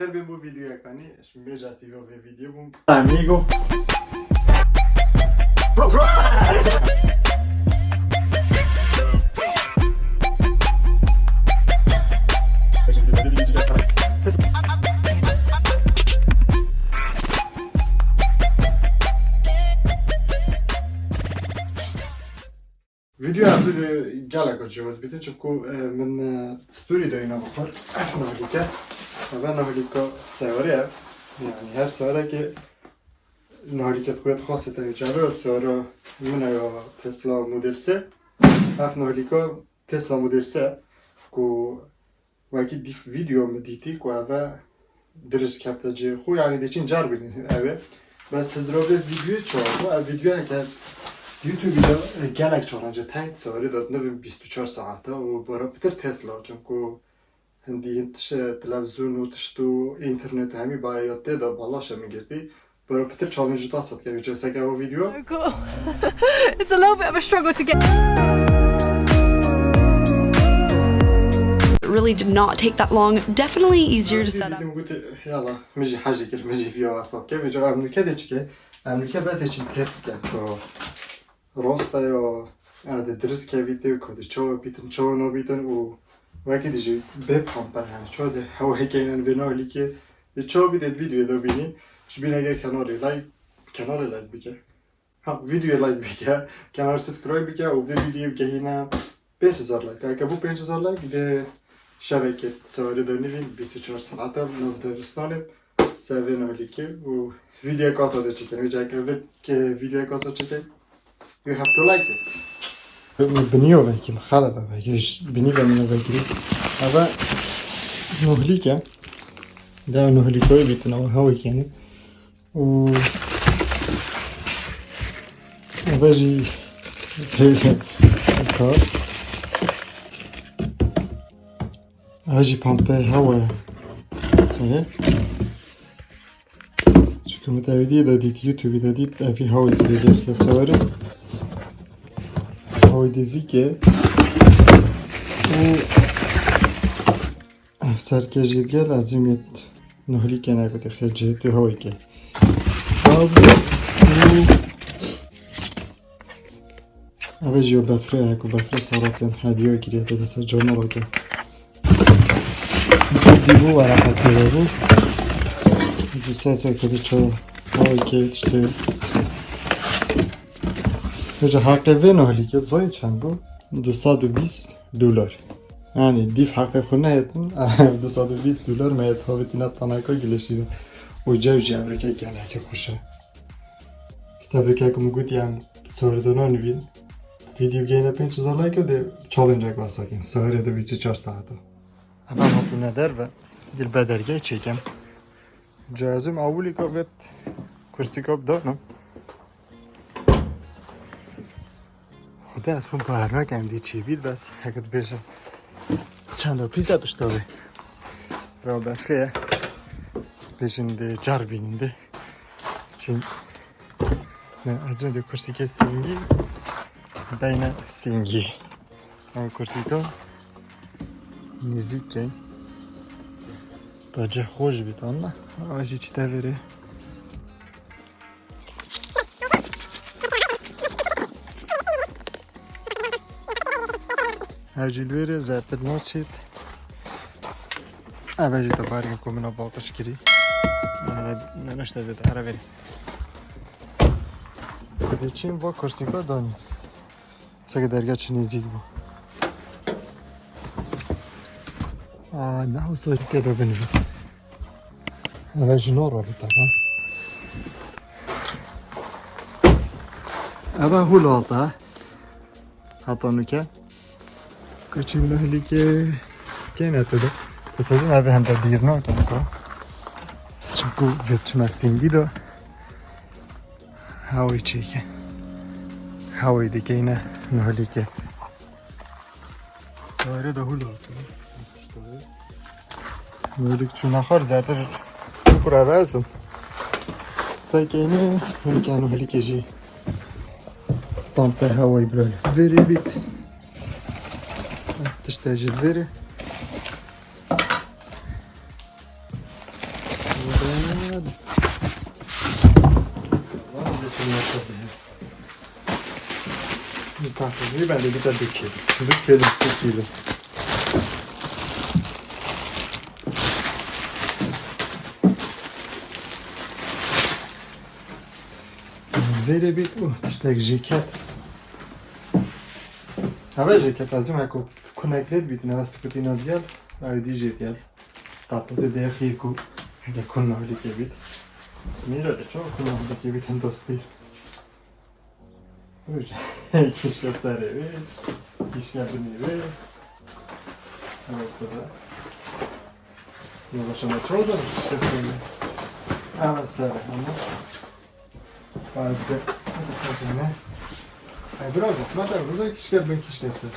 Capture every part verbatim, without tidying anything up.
Her bê bo videoya kanî, ji mêja sîva vê video bûm. Amigo. Videoya evî de gelek cihaz bitin, çunku, e, min, e, story de yine bakar. Ev nohlîke, ev nohlîka seyarê ye. Yani her seyareke nohlîke xwe xasê te çabe, seyara min ya Tesla Model sê. Ev nohlîka Tesla Model sê ku wekî dîf video min dîtî ku eve dirist kefte cihê xwe, yani dê çin car bînin eve. Bes hizra vê videoyê çawa bû? Ev videoyeke YouTube de, e, gelek challenge teng seyarê de nivin bîst û çar saete û bara pitir Tesla, çunku hindî hin tişt, televizyon û tişt û internet hemî bayê tê de balaş e min girtî. Bara pitir challenge da sat kevî ceseke o video. So cool. It's a little bit of a struggle to get. It really did not take that long. Definitely easier to set up. Dedim gute, yala, min jî hejê kir, min jî viya WhatsApp ke, vêca em nûke dê çike, em nûke bete çin test ke, ku rast e ya, e, de dirist kevî tê, ku de çawa bîtin, çawa nabîtin û wekî dijî bê pampe, yani çawa de hewayê keynen vê nohlîkê, de çawa bî de videoyê de bînî, ji bîn eger kenarê like, kenarê like bike. Ha, videoya like bike, kenar subscribe bike û vê videoyê bigehîne pênc hezar like. Eke bû pênc hezar like, dê şevekê seyarê de nivîn bîst û çar saete nav daristanê ser vê nohlîkê û videoya kasa de çekin. Vêca eke vê, ke videoya kasa çekin, you have to like it. Biniyo vekî, xala da vekî, binî de min vekî. Eve nohlîke, de nohlîkoyê bîtin, ew hewekî yani. û eve jî ka. Eve jî pampe hewa ye. Çaye? Çunku min te videoyê de dît, YouTube'ê de dît, evî hewayê dî dê xesewarê. Hewayê dî vîke. Û Ev serkê jî gel, ez ê nohlîkê nekutê xê cihê tu hewayê ke. Ev jî yo befrê ye ku befrê seratiyan hediye kiriye te dese camara ke. Dî bû weraqe kiriye bû. Ji ser ser kedi ço hewayê ke işte. Vêca heqê vê nohlîkê zayê çend bû? Du sed û bîst dolar. Yani dîf heqê xwe neyetin, du sed û bîst dolar me yet havêtîne taneka gileşî de. Û cew jî evrikek gelekî xweş e. Îşte evrikek min gotî em sewrê de nanivîn. Vîdyo bigeyne pênc hezar like de challenge-ek behsa kin. Sewrê de bîst û çar saete. Eva hatine derve. Dil be dergeh çêkim. Cihazim awilî ka vêt kursîka bidanim. Xuda ez hûn bawer nakem dî çêbît bes heke dibêjin çenda pîza pişta vê. Ra befrê ye. Bêjin dê car bînin dê. Çin. Ne, ez dê kursîkê singî. Beyne singî. Ev kursîka nêzîk e. Ta cih xweş bît, anla. Ev jî çi te verê. Ev jî li wêrê zertir naçêt. Ev jî te barî ku min a balqiş kirî. Nere, nere işte vê te here verê. Dê çîn va kursîka danî. Seke derga çi nêzîk bû. Aa, ne hewsa tê de binivî. Eve ji nor ve bite, ha. Eve hûl hata. Hata nuke. Kuçî mehlike kêne te de. Te sezin eve hem de dîr nakin ko. Çimku vê çime singî de. Hewayê çêke. Hewayê dikeyne nohlîke. Sare de hûl hat. Nohlîk çûna xar zertir. Kura vezim. Sekeyne, hûn ke nohlîke jî. Tam te hewayê böyle. Verê bît. Tişte jî verê. Zaten geçilmez tabii. Takriben de bir de bir kilo. Bir kilo, iki kilo. Vere bit û tiştek ceket. Eve ceket lazim heko kunek lê bit, neva spitîna diyal, ew dî jê diyal. Tatlı de xîr ku heke kun navlîkê bit. Mîra de çok kun navlîkê bit, hem dostî. Kişke serê wê, kişke binê wê. Rastı da. Yavaş ama çoğu da kişke serê. Ama serê ama. Bazı da, hadi sen ne? Ay, biraz zahmet var. Burada kişke bin kişke ser.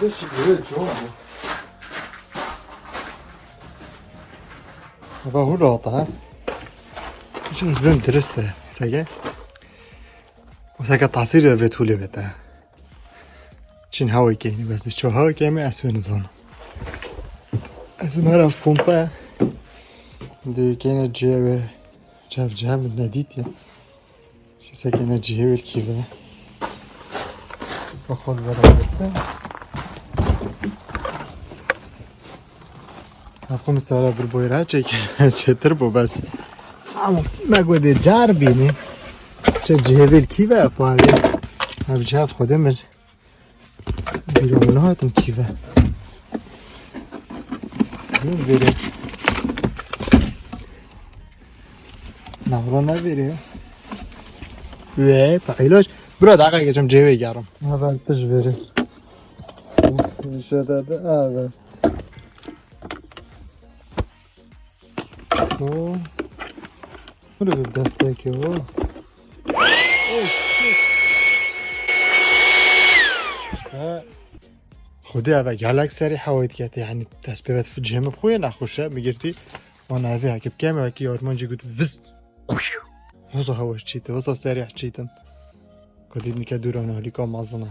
Kardeşim, evet, çok bu. Baba, hula ata, ha? Hiç özlem dürüst de, sege. O seke tasir ya vet hule bete. Çin hawê keyni bes, ço hawê keyni ez wê nizanim. Ez mera pompa. Di keyne cihê wê cev cev nedît ya. Şi sekene cihê wê kî ve. Bexol beraber de. Haqû misala bir boyra çek, çetir bu bes. Ama me go de car bîni. Çe cihê wê kî ve parê. Ev cihê xwedê me. Bîra min hatin kî ve. Zin vêrê. Navro ne vêrê. Wê, pa ilaç. Bira, daqa geçim cihê wê gerim. Haber piş vêrê. Şöyle de, evet. O. Böyle bir destek yok. Ha. Xwedê eve gelek serî hewayê dikete, yanî dest pê ve cihê min bi xwe yê nexweş e, min girtî, wan evê heke bikeme, wekî armancî got, viz. Wisa hewa çîte, wisa serî çîtin. Ku dît nike dûran holîka mezin e.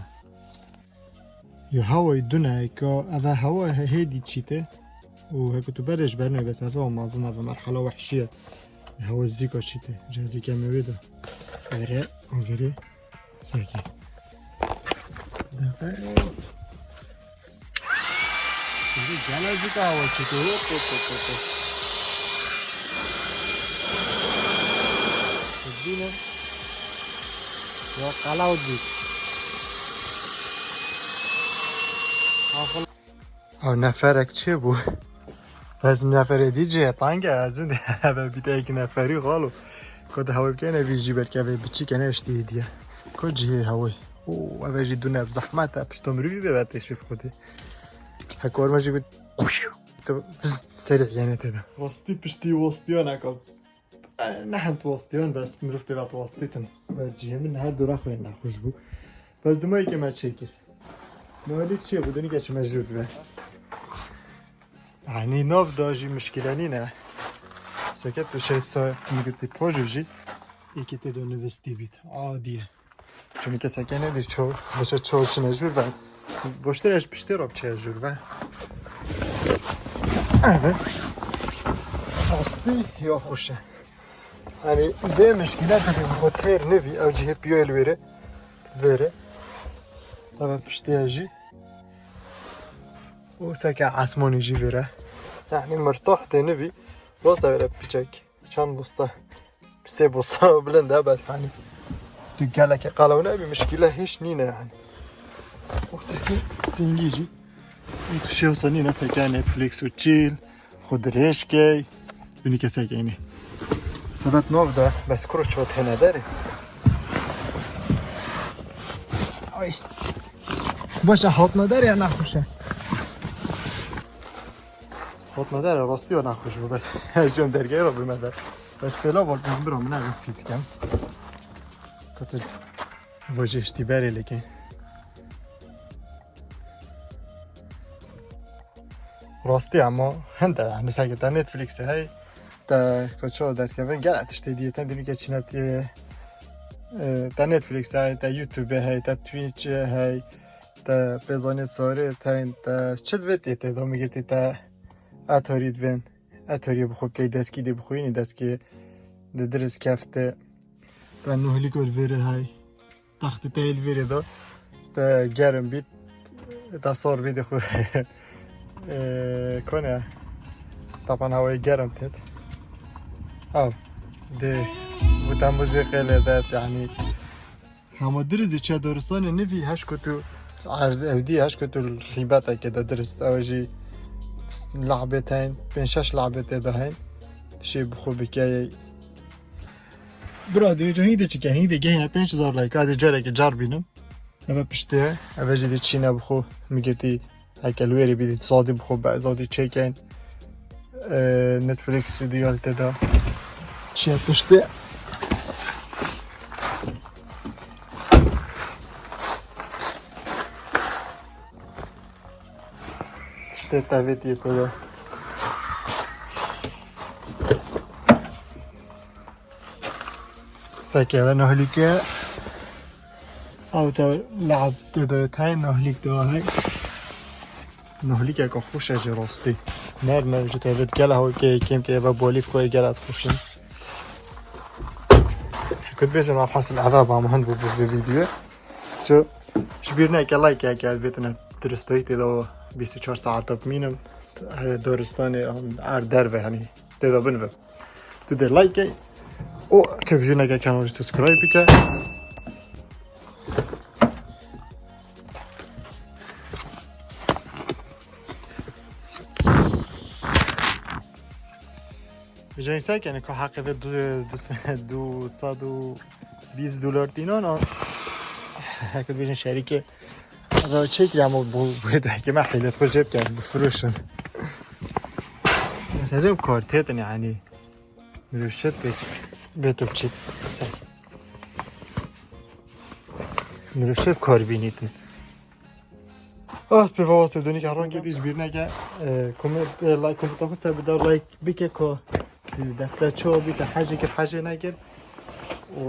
Yo hewayê dune ka eve hewa he-, hêdî çîte. Û heke tu berdê ji ber nayê bes eve mezin e, eve merhala wehşî ye. Hewa zîka çîte. Cihazî keme wê de. Vere, o vere. Seke. Defe. Şimdi gene zîka hewa çîte. Hop, hop, hop, hop, hop. Bîne. Ya qalaw dît. Ew neferek çê bû? Ez neferê dî cê tang e, ez min eve bîte yek neferî xalo. Ku di hewe bikene vî jî belke vê biçîkene eştî hêdiye. Ku cihê hewê. Oo, eve jî dune bi zehmet e, pişto mirî vê ve têşî xwedê. Heko orma jî got, tu vist serî yene tê de. Rastî piştî wastiyana ka. E, ne hend wastiyan, bes mirov pê ve wastîtin. Ve cihê min her dora xwe nexweş bû. Bes dima yekê me çêkir. Malîk çê bû, dinî geçime jû ve. Yanî nav da jî mişkile nîne. Seket tu şey sa, min gotî pajê jî, yekê tê de nivistî bît. Adî ye. Çimkî seke nedî çol, biçe çol çine jûr ve. Boştir eş piştê re biçe jûr ve. Evet. Rastî ya xweş e. Yanî vê mişkîle de xwe têr nevî, ew cihê piyo li wêre. Vêre. Tabi piştê jî. Û seke esmanî jî vêre. Yanî mirtah tê nevî. Rast e vêre piçek. Çend bosta? Sê bosta bilind e, bes, hani, tu gelekî qelew nebî, mişkîle hiç nîne, hani. O seke singî jî. Û tu şêwsa nîne, seke Netflix û chill, xwe dirêj key. Binî kesek ênî. Sebet nov de, bes kuro ço têne derê. Ay. Boşa hatna derê ya nexweş e. Hotna der, rastî ya nexweş bû, bes. Ez jî dergehê re bime der. Bes pêla bol, ez bira min ev fîzikem. Katil. Vojê ştî berê leke. Rastî ama hende, yani seke te Netflix hey, te koço derkeve gel tiştê diye, te dibike çinetiyê, e, te Netflix hey, te YouTube hey, te Twitch hey, te pêzanê sarê te, te çi divê tê tê domigirtî te etorî divên. Etorî bixwe bikey deskî dê bixwînî, deskê di diriz kefte. Te nuhlîk wer vêrê hey. Textê te yê li vêrê de. Te germ bît. Te sor bî dê xwe. Eee, kone. Tapan hewayê germ têt. Ew. Dê. Bu tembûzê qêlê de, yani. Hema diriz diçe daristanê nivî heşt kutu erd evdî, heşt kutu xîbeteke de dirist. Ew jî lahbê teyn, pênc şeş lahbê tê de heyn. Şê bi xwe bikeyê. Bira, dê ca hîn de çike, hîn de gehîne pênc hezar like, hadi careke car bînim. Eve piştê, eve jî dê çîne bi xwe migirtî. Heke li wêrê bî dê zadî bi xwe be, zadî çêkeyn. Ee, Netflix diyal tê de. Çiye piştê. Tiştê tevê tê de. Seke ve nohlîke. Ew te lab te de tay nohlîk de hay. Nohlîkeke xweş e ji rastî. Nerm e, ji te vê gel hewkê kêm ke eve bolîf koyê gel at xweşin. Kut bêjin alhasil ezab ama hend bu bu videoya. Ço ji bîr neke like ke vêtine diristoyî tê de bîst û çar saet bimînim. Doristanê er derve hani tê de bin ve. Tu dê like key. O ke bijî neke kanalê subscribe bike. Bijî sek yani ku heqê ve du, du, du sed û bîst dolar tînan a. Heke bijî şerîkê. Eve çêkirî ama bu, bu hêdî heke me hîlet xwe jê bikin, bifroşin. Sezê kar têtin yani. Mirov şet bêt, bêt û çit. Sen. Mirov şet kar bînîtin. Ah, pê vawastê donî ke rengê dî ji bîr neke. E, comment, e, like, comment xwe ser bide, like bike ko. Defte ço bî te hecê kir, hecê nekir. O,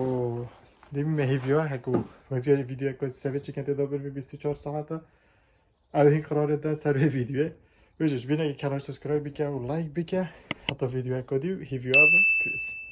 demî me hêviya heko. Me vîya videoya ko sevê çekin tê da bir bîst û çar saete. Ew hîn qirarê de ser vê videoyê. Wê jî ji bîr neke kanal subscribe bike û like bike. Heta videoyeka dî û hîviya bin. Peace.